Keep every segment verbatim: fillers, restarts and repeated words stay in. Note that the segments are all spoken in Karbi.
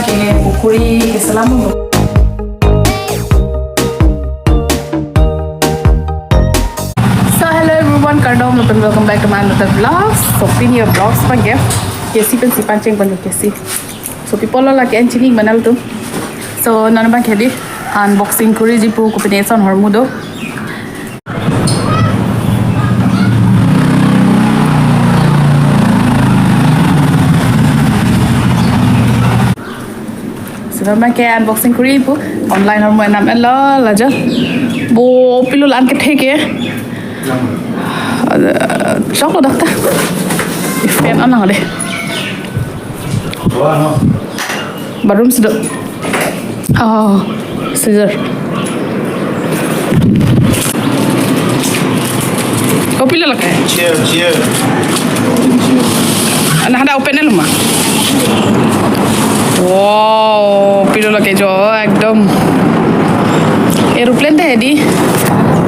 Ke pukuri keselam dun. So hello everyone, kardom lapen welcome back to my another vlog. So pini a-vlog abangke kesi pensi pancheng pon kesi. So people lo lake an chini manal tu. So non abangke di unboxing kuriji pu kopine ason ahormu do. Sita abangke unboxing kuri pu, online ahormu enam elo lajo. Bo pilo la-an kethe ke. Choklo dakta. Fan on nang de. Bathroom si do. Oh, scissor. Kopilo lake? Chair, chair. Ana hadak open lo ma? Wow, pilo lake jo ekdom aeroplane de hedi.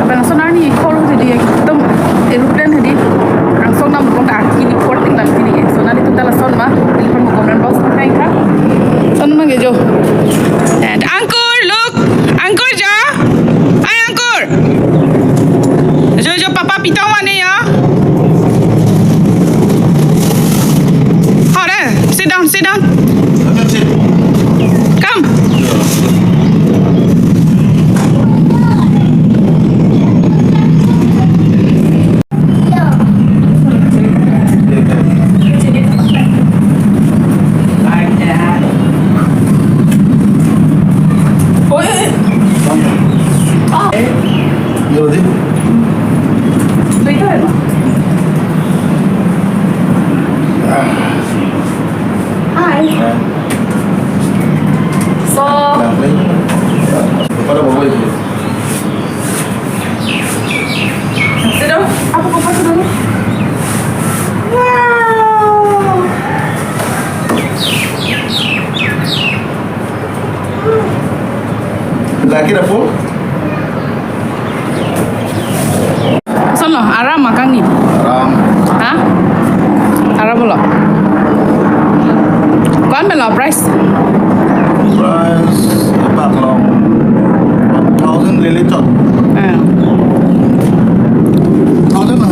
Apa lason arni khol hedi ekdom aeroplane hedi. Angsong nam konta kini porting lam kini. So nelitum ta lason ma, nelitum comment box ma hai tha. Lason ma ke jo. And Ankur, look, Ankur jo. Hi Ankur. Jo jo papa pitong mane ya. Hore, sit down, sit down. Come. Hi. So, Sit down. Apa kau pasal dulu? Wow. Lagi dapur? Solo, aram akangni. Aram. Ha? Aram bolo. Kuan belo price? Price, epak long. One thousand lele chot. Eh. Thousand lah,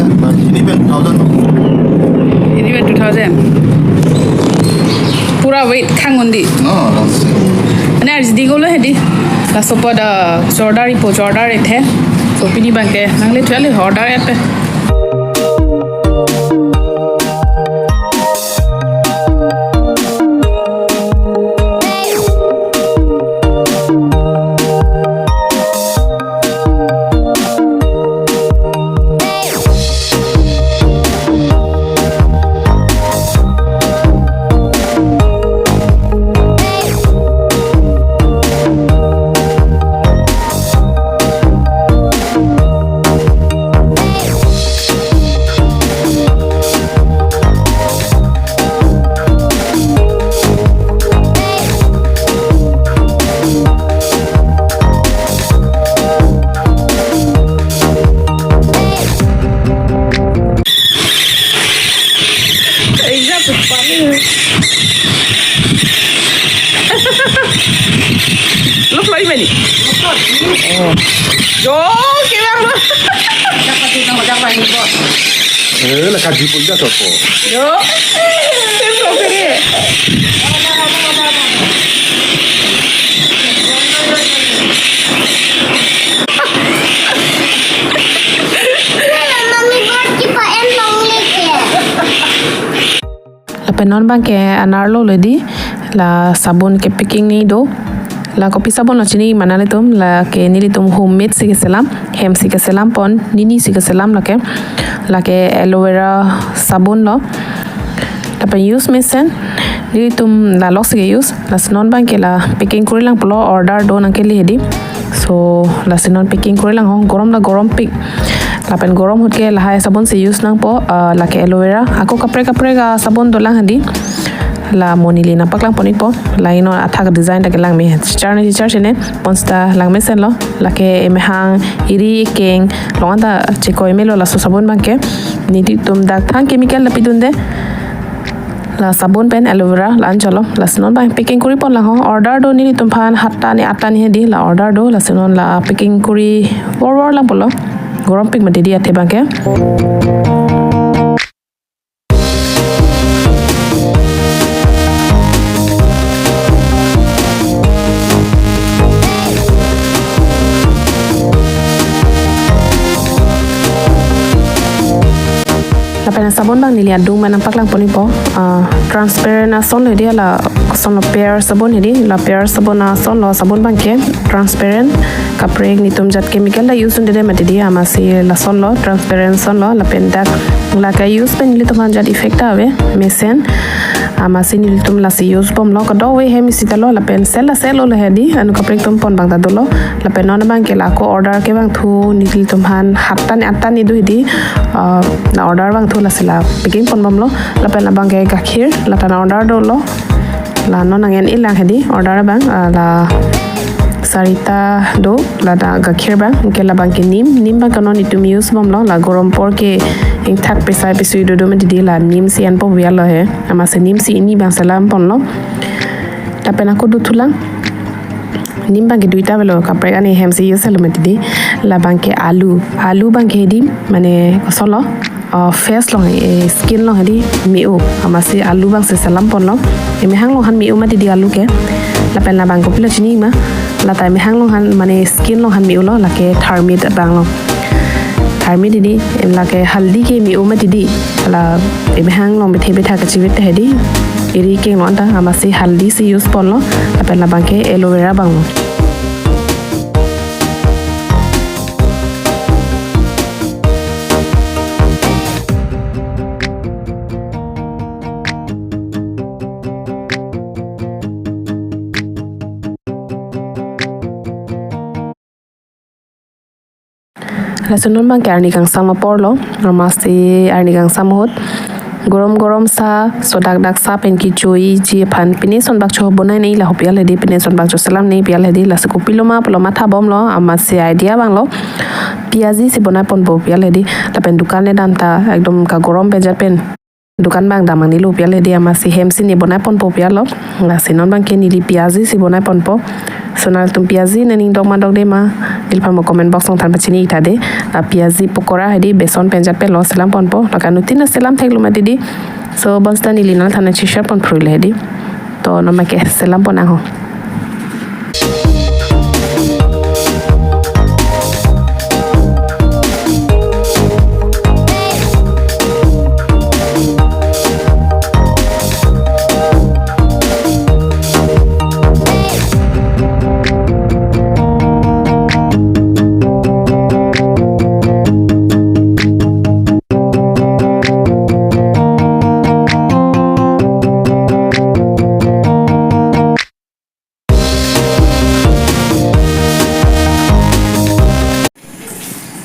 ini pen thousand. Ini pen two thousand. Pura weight khang undi. No, langsung. Ane arjidi golo hedi. Laso pada jordan ipo jordan ethe. So pini abangke nangle tuale order ete. Lo ploi mani. Jo, kira lo. Eh, la kaji pun jatuh po. Jo. Sensor kiri. Lapen non abangke anerlo ledi, la sabon ke packing ni do. La kopi sabon lo chini manalitum, lake nelitum homemade si keselam, hem si keselam pon, nini si keselam lake. Lake aloe vera sabon lo. Lapen use mesen, nelitum la lok si ke use. Lasi non abangke la packing kuri lang pulo, order do nangkele hedi. So lasi non packing kuri lang ho, gorom la gorom pik. Lapen gorom ahut ke lahai sabon si use nangpo, ah, lake aloe vera. Ako kaprek kaprek asabon dolang hedi. La mo neli nangpaklang pon-ikpo. La ino athak design ta kelang me. Chichar ne chichar chine. Pon sita lang mesen lo. Lake emehang, eri, ekeng, long-an ta chekoi melo laso sabon abangke. Nelitum dak thang chemical ta pidunde. La sabon pen aloe vera la-an cholo. Lasi non bang packing kuri pon lang ho. Order do nelitum aphan hat ta ni atta ni hedi la order do. Lasi non la packing kuri vor vor lang pulo. Gorom pik mati di athe bang ke. Lapen sabon bang neli adung ma nangpaklang pon ipo. Ah, transparent ason lo hedi la, ason lo Pear sabon hedi la, Pear sabon ason lo, sabon bang ke transparent. Kaprek netum jat chemical ta use un-e mati di, amatsi lason lo, transparent ason lo. Lapen dak la ke use pen nelitum aphan jat effect ta ave mesen. Amatsi nelitum lasi use bomlo, kadokave hem isi ta lo, lapen sel la sel lo hedi, anu kaprek atum pon bang ta dolo. Lapen non bang ke la ako order ke bang thu nelitum aphan hat ta ni atta ni do hedi, ah, la order bang thu lasi la packing pon bomlo. Lapen la bang ke gakhir, la ta na order dolo. La non nang-en-e lang hedi order bang, ah, la sarita do, la ta gakhir bang, ke la bang ke nim, nim bang ke non itum use bomlo, la gorom apor ke ingthak pesai pesui dodo mati di, la nim si enpo vial lo he, amatsi nim si ini bang selam ponlo. Lapen ako do thu lang. Nim bang ke duita avelo, kaprek ani hem si use lo mati di. La bang ke alu, alu bang ke hedi, mane koson lo, ah, face along, eh, skin along hedi me-o, amatsi alu bang si selam ponlo. Emehang along aphan me-o mati di alu ke. Lapen la bang kopilo chini ma, la ta emehang along aphan mane skin along aphan me-o lo, la ke tharmit bang lo. Tharmit hedi, em la ke haldi ke me-o mati di. La emehang along bethe betha kachivit ta hedi. Eri keng lo anta, amatsi haldi si use ponlo. Lapen la bang ke aloe vera bang lo. Lasi non bang ke arni kangsam apor lo, amatsi arni kangsam ahut gorom gorom sa, sodak dak sa pen kechoiji aphan pine son bak cho bonai nei la ho pi al hedi, pine son bak cho selam nei pi al hedi. Lasi kopilo ma pulo matha bomlo, amatsi idea bang lo, piazi si bonai ponpo pi al hedi. Lapen dukan le dam ta ekdom kagorom pen jat pen dukan bang dam ang ni lo pi al hedi, amatsi hem si ne bonai ponpo pi al lo. Lasi non bang ke neli piazi si bonai ponpo. So nanglitum piazi ne ning dok ma dokde ma, neliphan mo comment box along than pachini ik tha de. Ah, piazi pokora hedi beson pen jat pen lo selam ponpo. La ke anuttin ta selam thek lo mati di. So bonsita neli nangthan nang share pon phru le hedi. To non bang ke selam pon nang ho.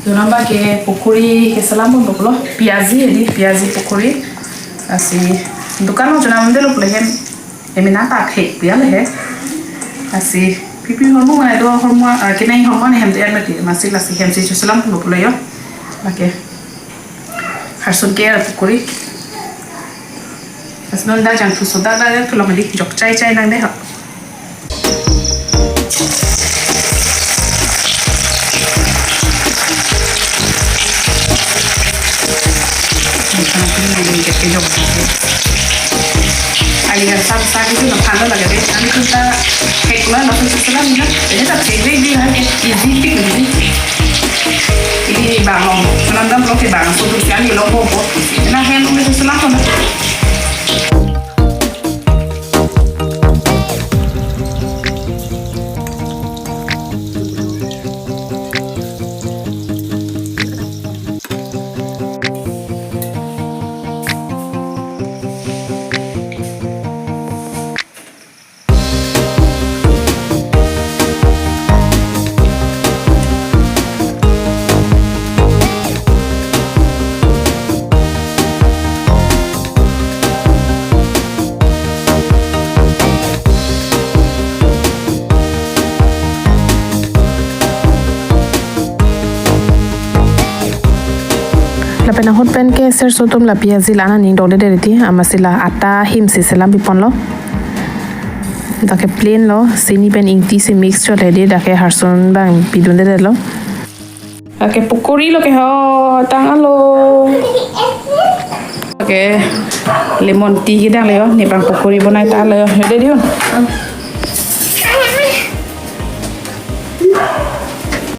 Donamba ke pokori keselam pon pulo, piazi hedi, piazi pokori. Lasi dukan along chonam de lo pulo hem, emena ta thek pi al he. Lasi pipi hormu ai do hormu, ah, kenai hormu ne hem de mati, amatsi lasi hem si choselam pon pulo yo. Lake harsun ke pokori. Lasi non dak jangthu sodak dak jangthu lo mati, jok chai chai nang de ho. Aling asam asam itu na phano lage de. Ami kunta thek ma, lapen seselam na. Ini ta thek de di ha, easy pik ni. Ini bang long. Nanam dam lo ke bang. So tu sian ni lo ko ko. Na hem lo seselam ko na. Pen ahut pen ke serso atum lapi aji la-an aning dokdedet ti, amatsi la atta ahim si selam piponlo. Dak ke plain lo, sini pen ingti si mix chot hedi, dak ke harsun abang pidundedetlo. Dak ke pokori lo ke ho, tang alo. Dak ke lemon tea kedang le yo, ne abang pokori bonai ta lo yo. Yo dei dei un.